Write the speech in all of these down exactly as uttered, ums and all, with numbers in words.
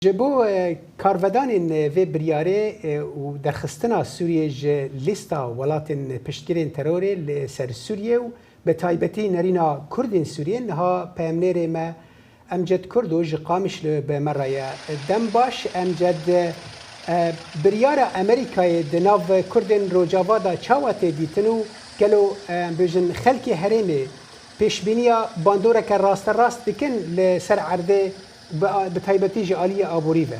Ji bo, e, karvedanên, e, vê biryarê, e, û derxistina Sûriyê ji lîsta welatên piştgirên terorê li ser Sûriyê û bi taybetî nerîna Kurdên Sûriyê, niha peyamnêrê me Emced Kurdo ji Qamişlo bi me re ye. Dem baş Emced, e, biryara Amerîkayê di nav Kurdên Rojava de çawa tê dîtin û gelo, e, em bêjin xelkê herêmê pêşbîniya bandoreke rasterast dikin li ser erdê, bi, bi taybetî ji aliyê aborî ve?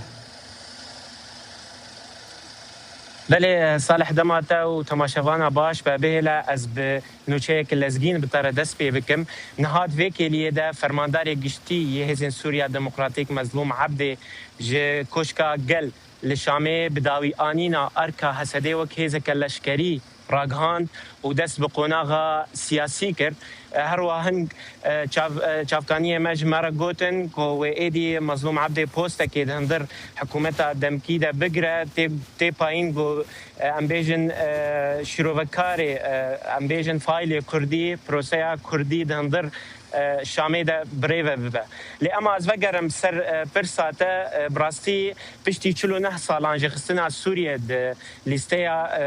Belê, Salih, dema te û temaşevana baş be bihêle, ez bi nûçeyeke lezgîn bi te re dest pê bikim. Niha di vê kêliyê de Fermandarê Giştî yê Hêzên Sûriya Demokratîk Mezlûm Ebdê ji Koşka Gel li Şamê bi dawî anîna erka H S D'ê wek hêzeke leşkerî ragihand û dest bi qonaxa siyasî kir. E, her wiha hin, e, çav-, e, çavkaniyê me ji me re gotin ku wê êdî Mezlûm Ebdê postekê di hundir hikûmeta demkî de bigire, tê, tê payîn ku, e, em bêjin, e, şîrovekarê, e, em bêjin faîlê kurdî, proseya kurdî di hundir, e, Şamê de birêve bibe. Lê ema ez vegerim ser, e, pirsa te, e, bi rastî piştî çil û neh salan jêxistina Sûriyê di lîsteya, e,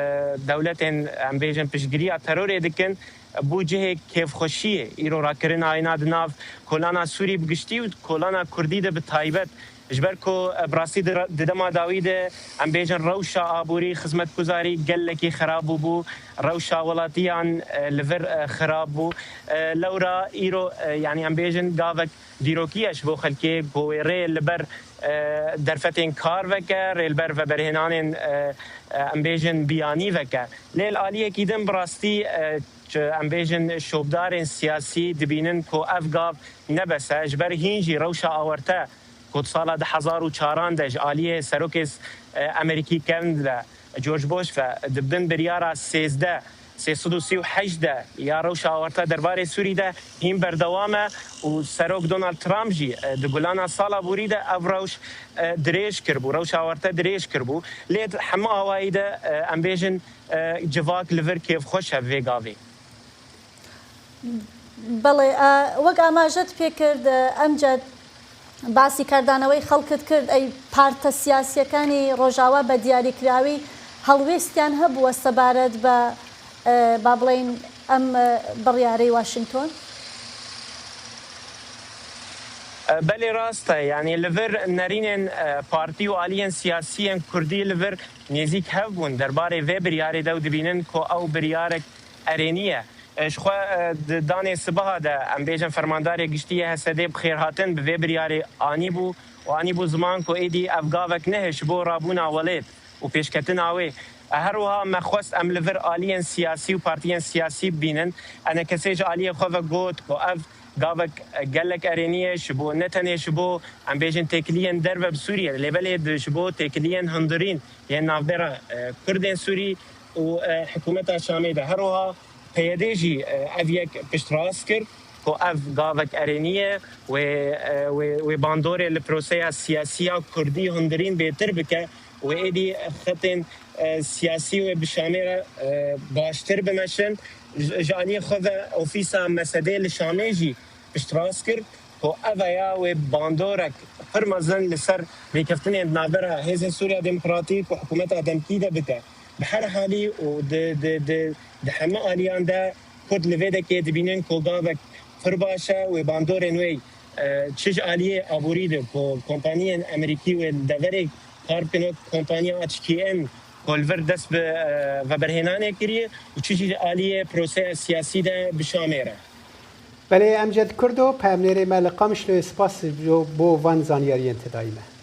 dewletên, em bêjin, piştgiriya terorê dikin, bû cihê kêfxweşiyê. Îro rakirina wêna di nav kolana Sûrî bi giştî û kolana Kurdî de bi taybet. Ji ber ku, e, bi rastî di re-, di dema dawî de, em bêjin, rewşa aborî, xizmetguzarî gelekî xirab bûbû, rewşa welatiyan, e, li vir, e, xirab bû. E, lewra îro, e, yanî em bêjin gavek dîrokî ye ji bo xelkê ku wê rê li ber, e, derfetên kar veke, rê li ber veberhênanên, e, e, em bêjin biyanî veke. Lê li aliyekî din bi rastî, e, ç-, em bêjin şopdarên siyasî dibînin ku ev gav ne bes e, ji ber hîn jî rewşa awarte ku di sala du hezar û çaran de ji aliyê serokê s-, e, Amerîkî kevn ve, George Bush ve, di bin biryara sêzdeh, sê sed û sî û heşt de ya rewşa awarte derbarê Sûrî de hîn berdewam e û Serok Donald Trump jî, e, di gulana sala borî de ev rewş, e, dirêj kiribû, rewşa awarte dirêj kiribû. Lê di hemû awayî de, e, em bêjin, e, civak li vir kêfxweş e vê gavê. بەڵێ، ئە، وەک ئاماژەت پێکرد، ئە، ئەمجەد باسی کاردانەوەی خەڵکت کرد، ئەی پارتە سیاسیەکانی ڕۆژاوا بە دیاریکراوی هەڵوێستیان هەبووە سەبارەت بە، ئە، با بڵێن، ئەم، ئە، بڕیارەی واشنگتۆن؟ Belê rast e, yanî li vir nerînên, e, partî û aliyên siyasiyên kurdî li vir nêzîk hev bûn derbarê vê biryarê de û dibînin ku ew biryarek erênî ye. E, ji xwe, e, di danê sibiha de, em bêjin, fermandarê giştî yê H S D'ê bi xêrhatin bi vê biryarê anîbû û anîbû ziman ku êdî ev gavek ne ji bo rabûna welêt û pêşketina wê. E, her wiha me xwest em li vir aliyên siyasî û partiyên siyasî bibînin. E, N K S ji aliyê xwe ve got ku ev gavek, e, gelek erênî ye ji bo, ne tenê ji bo, em bêjin, têkiliyên derve bi Sûriyê, lê belê di, ji bo têkiliyên hundirîn yên navbera, e, Kurdên Sûrî û, e, hikûmeta Şamê de. Her wiha P Y D jî, e, ev yek piştrast kir ku ev gavek erênî ye, wê, e, wê, wê bandorê li proseya siyasî ya Kurdî hundirîn bêtir bike û êdî xetên, e, siyasî wê bi Şamê re, e, baştir bimeşin. Ji, ji aliyê xwe ve ofîsa M S D'ê li Şamê jî piştrast kir ku ev ya wê bandorek pir mezin li ser rêkeftinên di navbera Hêzên Sûriya Demokratîk û hikûmeta demkî de bike. Bi her halî û di, di, di, di hemû aliyan de Kurd li vê dekê dibînin ku gavek pir baş e, wê bandorên wê, e, çi ji aliyê aborî de ku kompaniyên Amerîkî wê li deverê kar bikin, wek kompaniya H K M ku li vir dest bi, e, veberhênanê kiriye û çi jî ji aliyê proseya siyasî de bi Şamê re. Belê, Emced Kurdo, peyamnêrê me li Qamişloyê, spas bo, bo van zanyariyên te dayî me.